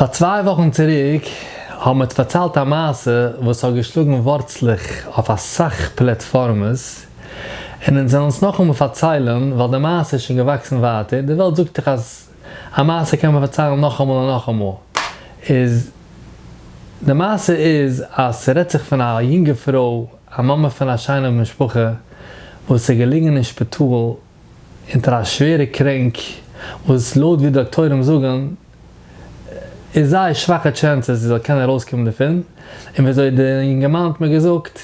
פאר צוויי וואכן צוריק האבן מיר פארציילט א מעשה וואס האט געשלאגן ווארצלעך אויף אסאך פלעטפארמעס, און אונז וועלן עס נאכאמאל פארציילן ווייל די מעשה איז שוין געוואקסן ווייטער, די וועלט זאגט דאך אז א מעשה קען מען פארציילן נאכאמאל און נאכאמאל, איז די מעשה איז אז ס'רעדט זיך פון א יונגע פרוי א מאמע פון א שיינע משפחה וואס איז געליגן אין שפיטאל אונטער א שווערע קרענק וואס לויט ווי דאקטוירים זאגן איז זייער שוואכע chances זי זאל קענען ארויסקומען דערפון, און וויאזוי די יונגערמאן האט מיר געזאגט,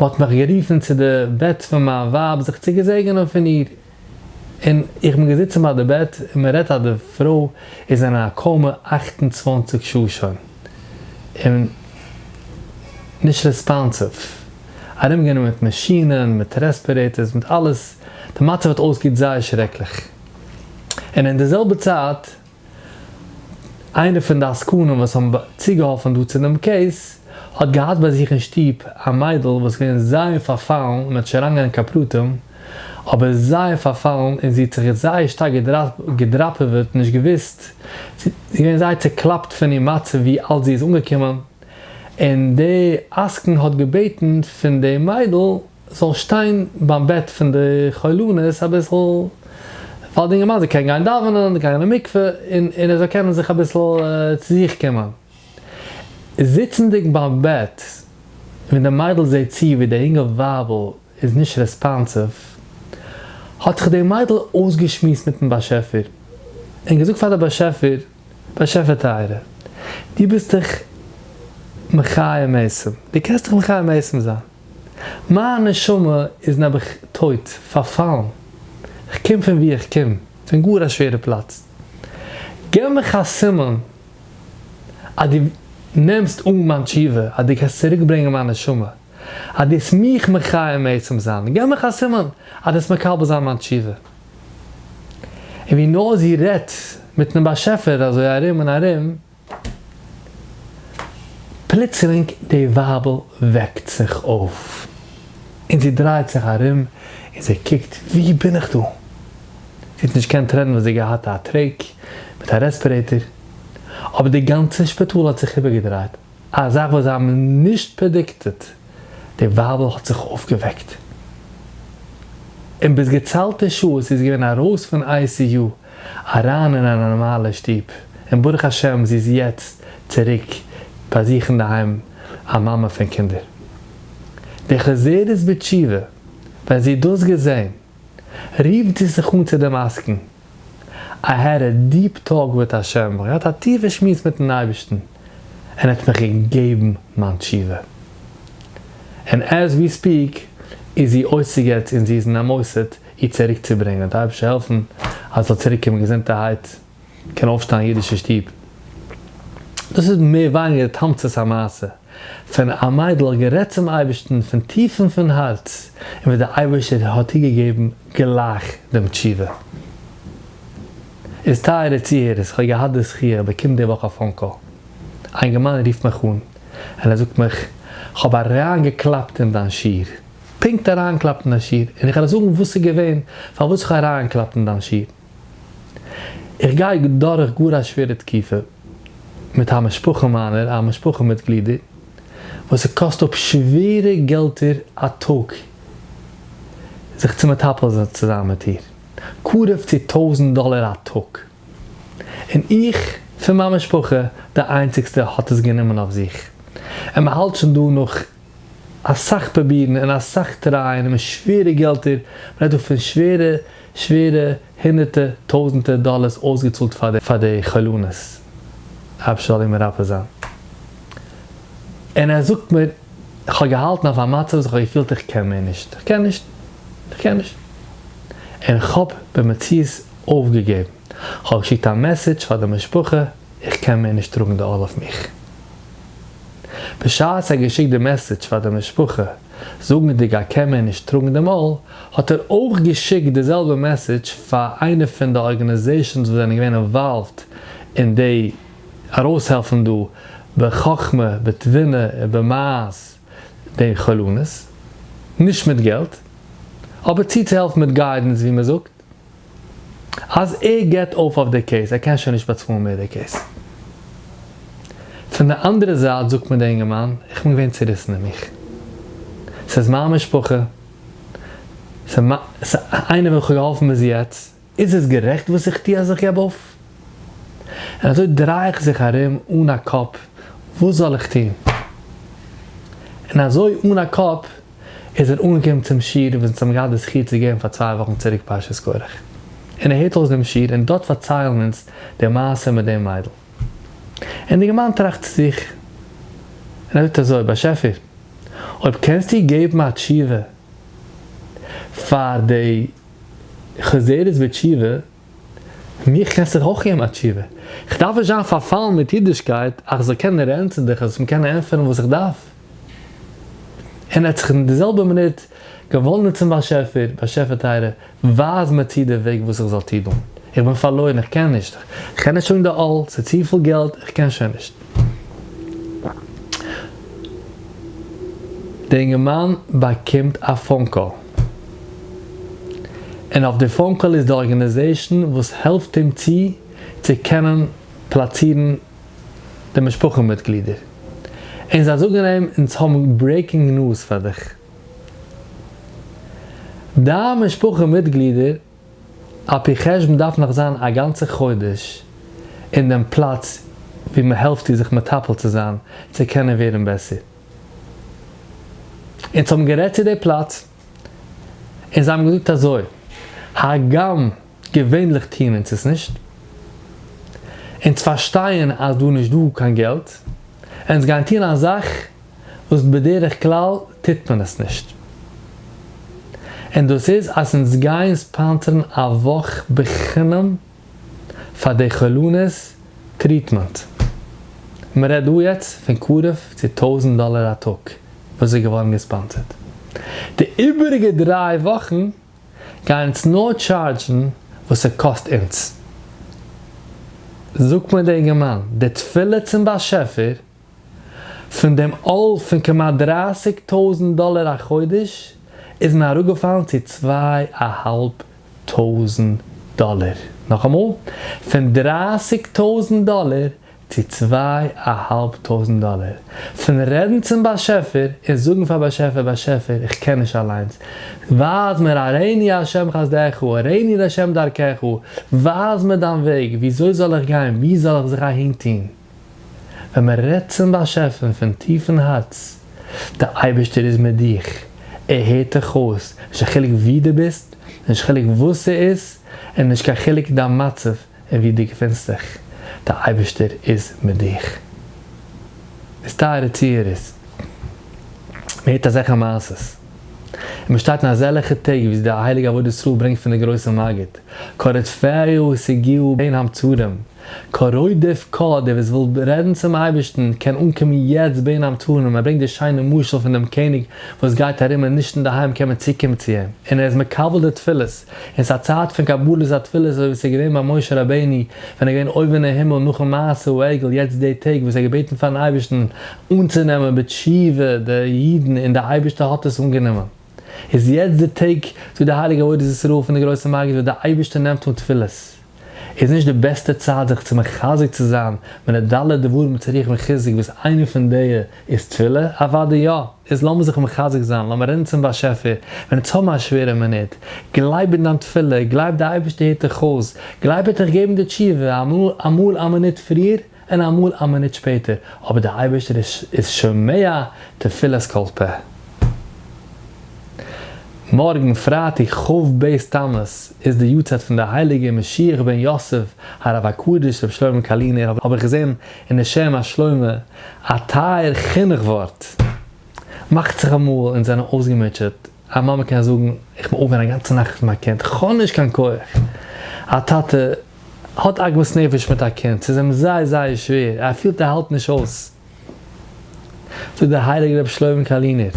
מען האט מיך גערופן צו די בעט פון מיין ווייב זיך צו געזעגענען פון איר, און איך בין געזיצן ביי די בעט און מען רעדט אז די פרוי איז אין א coma 28 שעה שוין, און נישט responsive, ארומגענומען מיט מאשינען, מיט respirators, מיט אלעס, די מצב האט אויסגעקוקט זייער שרעקליך, און אין די זעלבע צייט איינער פון די עסקנים וואס האבן צוגעהאלפן דא צו דעם case האט געהאט ביי זיך אין שטוב א מיידל וואס איז געווען זייער פארפאלן, מען וועט נישט אריינגיין אין קיין פרטים, אבער זייער פארפאלן און זי האט זיך זייער שטארק געדראפעוועט, נישט געוואוסט, זי איז געווען זייער צוקלאפט פון איר מצב ווי אלט זי איז אנגעקומען, און די עסקן האט געבעטן פון די מיידל זאל שטיין ביים בעט פון די חולנות אביסל, פאר די אינגערמאן זאל קענען גיין דאווענען, גיין אין מקווה, און און ער זאל קענען זיך אביסל צו זיך קומען. זיצנדיג ביים בעט, ווען די מיידל זעט צו ווי די אינגע ווייבל איז נישט responsive, האט זיך די מיידל אויסגעשמועסט מיטן באשעפער, און געזאגט פאר די באשעפער, באשעפער טייערער, דו ביסט דאך מחיה מתים, דו קענסט דאך מחיה מתים זיין, מיין נשמה איז נעבעך טויט, פארפאלן, כ'קום פון וואו איך קום, פון גאר א שווערע פלאץ, געב מיך א סימן אז דו נעמסט אן מיין תשובה, אז דו קענסט צוריק ברענגען מיין נשמה, אז דו וועסט מיך מחיה מתים זיין, געב מיך א סימן אז דו וועסט מקבל זיין מיין תשובה. און ווי נאר זי רעדט מיטן באשעפער אזוי ארום און ארום, פלוצלינג די ווייבל וועקט זיך אויף, און זי דרייט זיך ארום און זי קוקט ווי בין איך דא? זי האט נישט געקענט רעדן ווייל זי האט געהאט א trach מיט א respirator, אבער די גאנצע שפיטאל האט זיך איבערגעדרייט, א זאך וואס זיי האבן נישט predicted, די ווייבל האט זיך אויפגעוועקט, און ביז געציילטע שעות איז זי געווען ארויס פון ICU אריין אין א נארמאלע שטוב, און ברוך השם זי איז יעצט צוריק ביי זיך אינדערהיים א מאמע פון קינדער. די חוזרת בתשובה ווען זי האט דאס געזען רופט זי זיך אן צו דעם עסקן, I had a deep talk with השם, איך האב געהאט א טיפע שמועס מיטן אייבערשטן, און ער האט מיך געגעבן מיין תשובה. און as we speak איז זי אויסגעגעט און זי איז אין א מוסד איר צוריק צו ברענגען, די אייבערשטער העלפן אז זאל צוריק קומען געזונטערהייט, קען אויפשטיין א אידישע שטוב. דאס איז מער ווייניגער די תמצית המעשה, פון א מיידל האט גערעדט צום אייבערשטן פון טיפן פון הארץ, און ווי דער אייבערשטער האט איר געגעבן גלייך דעם תשובה. איז טייערע צוהערערס, איך האב געהאט די זכי' איך באקום די וואך א phone call, א אינגערמאן רופט מיך אן, און ער זאגט מיך, כ'האב אריינגעקלאפט אין דיין שיעור, פונקט אריינגעקלאפט אין דיין שיעור, און איך וועל זאגן וואס איז געווען פארוואס איך האב אריינגעקלאפט אין דיין שיעור. איך גיי דורך גאר א שווערע תקופה מיט א משפחה מיינער, א משפחה מיטגלידער, וואס ס'קאסט אפ שווערע געלטער א טאג זיך צו מטפל צו זיין מיט איר, קרוב צו 1000 דאלער א טאג, און איך פון מיין משפחה די איינציגסטע האט עס גענומען אויף זיך, און מ'האלט שוין דא נאך אסאך פרובירן און אסאך טרייען און מיט שווערע געלטער, מ'רעדט דא פון שווערע שווערע הונדערטע טויזענטער דאלערס אויסגעצאלט פאר די חולנות, אייבערשטער זאל אים מרפא זיין. און ער זאגט מיר, איך האב געהאלטן אויף א מצב וואס איך האב געפילט איך קען מער נישט, איך קען נישט, איך קען נישט, און איך האב במציאות אויפגעגעבן, איך האב געשיקט א message פאר די משפחה, איך קען מער נישט טראגן די עול אויף מיך. בשעת ער האט געשיקט די message פאר די משפחה זאגנדיג אז קען מער נישט טראגן דעם עול, האט ער אויך געשיקט די זעלבע message פאר איינע פון די organizations וואס זענען געווען involved אין די ארויסהעלפן דא בחכמה בתבונה ובמעש די חולנות, נישט מיט געלט, אבער צוצוהעלפן מיט guidance ווי מען זאגט. אז ער געט אויף אויף די case, ער קען שוין נישט באצאלן מער די case. פון די אנדערע זייט זאגט מיר דער אינגערמאן, איך בין געווען צוריסן אין מיך. ס'איז מיין משפחה, ס'איז איינער וועם כ'האב געהאלפן ביז יעצט, איז עס גערעכט וואס איך טו אז איך געב אויף? און אזוי דריי איך זיך ארום אן א קאפ, וואס זאל איך טון? און אזוי אן א קאפ איז ער אנגעקומען צום שיעור וואס אונז האבן געהאט די זכי' צו געבן פאר צוויי וואכן צוריק פרשת קרח, און ער הערט אויס דעם שיעור און דארט פארציילן אונז די מעשה מיט דעם מיידל. און די אינגערמאן טראכט צו זיך און ער זאגט אזוי, באשעפער, אויב קענסטו געבן א תשובה פאר די חוזרת בתשובה, מיך קענסטו דאך אויך געבן א תשובה. איך דארף נישט זיין פארפאלן מיט אידישקייט אז איך זאל קענען רעדן צו דיך, אז איך זאל קענען ענטפערן וואס איך דארף. און ער האט זיך אין די זעלבע מינוט געוואנדן צום באשעפער, באשעפער טייערע, ווייז מיר צו די וועג וואס איך זאל טון. איך בין פארלוירן, איך קען נישט, איך קען נישט שוין די עול, ס'איז צופיל געלט, איך קען שוין נישט. די אינגערמאן באקומט א phone call, און אויף די phone call איז די organization וואס העלפט אים צו צו קענען פלאצירן די משפחה מיטגלידער, און זיי זאגן אים אונז האבן breaking news פאר דיך, דיין משפחה מיטגלידער על פי חשבון דארף נאך זיין א גאנצע חודש אין דעם פלאץ ווי מען העלפט איר זיך מטפל צו זיין צו קענען ווערן בעסער. אונז האבן גערעדט צו די פלאץ און זיי האבן געזאגט אזוי, הגם געווענליך טוען אונז עס נישט, אונז פארשטייען אז דא איז נישט דא קיין געלט, אונז גייען טוען א זאך וואס בדרך כלל טוט מען עס נישט, און דאס איז אז אונז גייען ספאנסערן א וואך בחינם פאר די חולנות treatment. מען רעדט דא יעצט פון קרוב צו טויזענט דאלער א טאג וואס איז געווארן געספאנסערט. די איבעריגע דריי וואכן גייען אונז נאר טשארדזשן וואס ס'קאסט אונז. זאגט מיר דער אינגערמאן, די תפילה צום באשעפער פון דעם עול פון כמעט דרייסיג טויזענט דאלער א חודש איז מען אראפגעפאלן צו צוויי א האלב טויזענט דאלער. נאכאמאל, פון דרייסיג טויזענט דאלער צו צוויי א האלב טויזענט דאלער. פון רעדן צום באשעפער און זאגן פאר באשעפער באשעפער איך קען נישט אליינס, ווייז מיר הראני ה' חסדך הראני לה' דרכך, ווייז מיר דיין וועג, וויאזוי זאל איך גיין, וואו זאל איך זיך אהינטון. ווען מען רעדט צום באשעפער פון טיפן הארץ, דער אייבערשטער איז מיט דיך, ער הערט דיך אויס, נישט קיין חילוק וואו דו ביסט, נישט חילוק וואס ס'איז, און נישט קיין חילוק דיין מצב און וואו דו געפינסט דיך, דער אייבערשטער איז מיט דיך. איז טייערע צוהערערס, מען הערט אזעלכע מעשות, און מען שטייט אין אזעלכע טעג ווי דער הייליגער עבודת ישראל ברענגט פון דער גרויסער מגיד, כרודפיה השיגוה בין המצרים, כרודף קה, דער וואס וויל רעדן צום אייבערשטן קען אנקומען יעצט בין המצרים, ער ברענגט די שיינע משל פון דעם קעניג וואס גייט ארום און נישט אינדערהיים קען מען צוקומען צו אים, און ער איז מקבל די תפילות, און ס'איז א צייט פון קבלת התפילות אזוי ווי ס'איז געווען ביי משה רבינו ווען ער איז געווען אויבן אין הימל נאכן מעשה העגל, יעצט די טעג וואס ער האט געבעטן פארן אייבערשטן אנצונעמען בתשובה די אידן און די אייבערשטער האט עס אנגענומען, איז יעצט די טעג זאגט די הייליגע עבודת ישראל פון די גרויסע מגיד וואס די אייבערשטער נעמט אן תפילות. איז נישט די בעסטע צייט זיך צו מחזק צו זיין מיט די ד' דברים צריכים חיזוק וואס איינע פון די איז תפילה? אוודאי יא! איז לאמיר זיך מחזק זיין, לאמיר רעדן צום באשעפער ווען אונז האבן א שווערע מינוט, גלייב אין דיין תפילה, גלייב די אייבערשטער הערט דיך אויס, גלייב ער וועט דיך געבן די תשובה, אמאל א מינוט פריער און אמאל א מינוט שפעטער, אבער דער אייבערשטער איז שומע תפילת כל פה. מארגן פרייטאג כ ב תמוז איז די יארצייט פון די הייליגע משיח בן יוסף הרב הקדוש רבי שלמה קארלינער האב איך געזען אין די שם השלמה א טייער חינוך ווארט. מאכט זיך אמאל אונז זענען אויסגעמוטשעט, א מאמע קען זאגן איך בין אויפגעווען א גאנצע נאכט מיט מיין קינד, איך האב נישט קיין כח. א טאטע האט עגמת נפש מיט א קינד, ס'איז אים זייער זייער שווער, ער פילט ער האלט נישט אויס. זאגט דער הייליגער רבי שלמה קארלינער,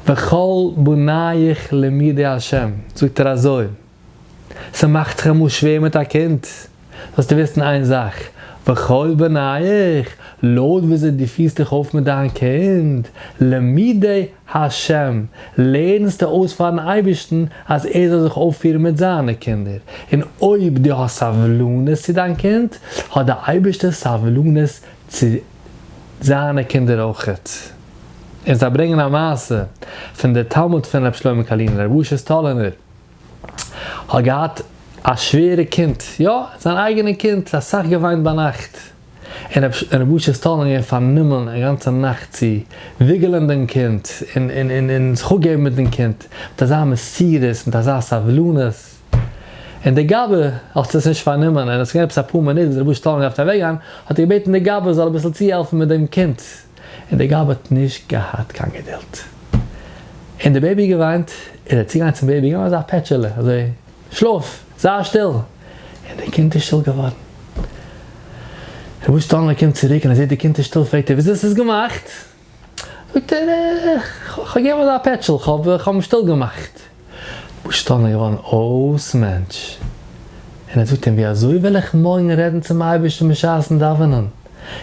וכל בנייך למודי השם, זאגט ער אזוי, ס'מאכט זיך אמאל שווער מיט א קינד, זאלסטו וויסן איין זאך, וכל בנייך, לויט וויאזוי דו פירסט דיך אויף מיט דיין קינד, למודי השם, לערנסטו אויס פארן אייבערשטן אז ער זאל זיך אויפפירן מיט זיינע קינדער, און אויב דו האסט סבלנות צו דיין קינד, האט דער אייבערשטער סבלנות צו. זיינע קינדער אויכעט. און זיי ברענגען א מעשה פון דער תלמיד פון רבי שלמה קארלינער, רבי אשר סטאלינער, האט געהאט א שווערע קינד, יא, זיין אייגענע קינד, אסאך געוויינט ביינאכט, און רבי אשר סטאלינער איז געווען פארנומען א גאנצע נאכט צו וויגעלען דעם קינד, און און און און זיך אפגעבן מיט דעם קינד, מיט אזא מסירות, מיט אזא סבלנות, און דער גבאי האט עס נישט פארנומען, און עס איז געווען עפעס אפאר מינוט וואס רבי אשר סטאלינער האט געדארפט אוועקגיין, האט ער געבעטן דער גבאי זאל אביסל צוהעלפן מיט דעם קינד, און דער גבאי האט נישט געהאט קיין געדולד, און דער בעיבי געוויינט, איז ער צוגעגאנגען צום בעיבי געגעבן אזא פעטשעלע, אזוי, שלאף, זיי שטיל, און דער קינד איז שטיל געווארן. ר' אשר סטאלינער קומט צוריק און ער זעט די קינד איז שטיל, פרעגט ער, וויאזוי האסטו עס געמאכט? זאגט ער, איך האב געגעבן אזא פעטשל, איך האב אים שטיל געמאכט. ר' אשר סטאלינער איז געווארן אויס מענטש, און ער זאגט אים, ווי אזוי וועל איך מארגן רעדן צום אייבערשטן בשעת'ן דאווענען?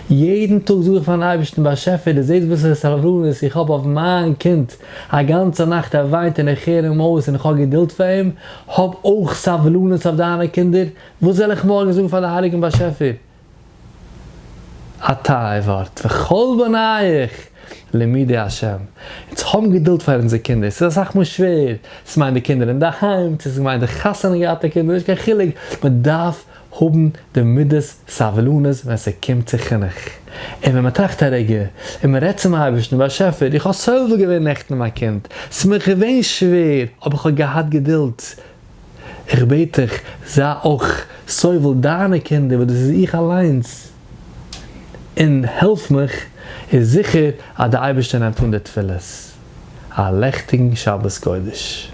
יעדן טאג זאג איך פארן אייבערשטן, באשעפער דו זעסט וואסערע סבלנות איך האב אויף מיין קינד, א גאנצע נאכט ער וויינט און איך הער אים אויס און איך האב געדולד פאר אים, האב אויך סבלנות אויף דיינע קינדער, וואס זאל איך מארגן זאגן פאר די הייליגן באשעפער? א טייער ווארט, וכל בנייך למודי השם, אונז האבן געדולד פאר אונזער קינדער, ס'איז אסאך מאל שווער, ס'מיינט די קינדער אינדערהיים, צו ס'מיינט די חתונה געהאטע קינדער, נישט קיין חילוק, מ'דארף האבן די מידת סבלנות ווען ס'קומט צו חינוך, און ווען מ'טראכט א רגע, און מ'רעדט צום אייבערשטן, באשעפער, איך האב סובל געווען נעכטן מיין קינד, ס'איז מיר געווען שווער, אבער איך האב געהאט געדולד, איך בעט דיך, זיי אויך סובל דיינע קינדער וואס דאס איז איך אליינס, און העלף מיך, איז זיכער אז דער אייבערשטער נעמט אן די תפילות. א לעכטיגן שבת קודש.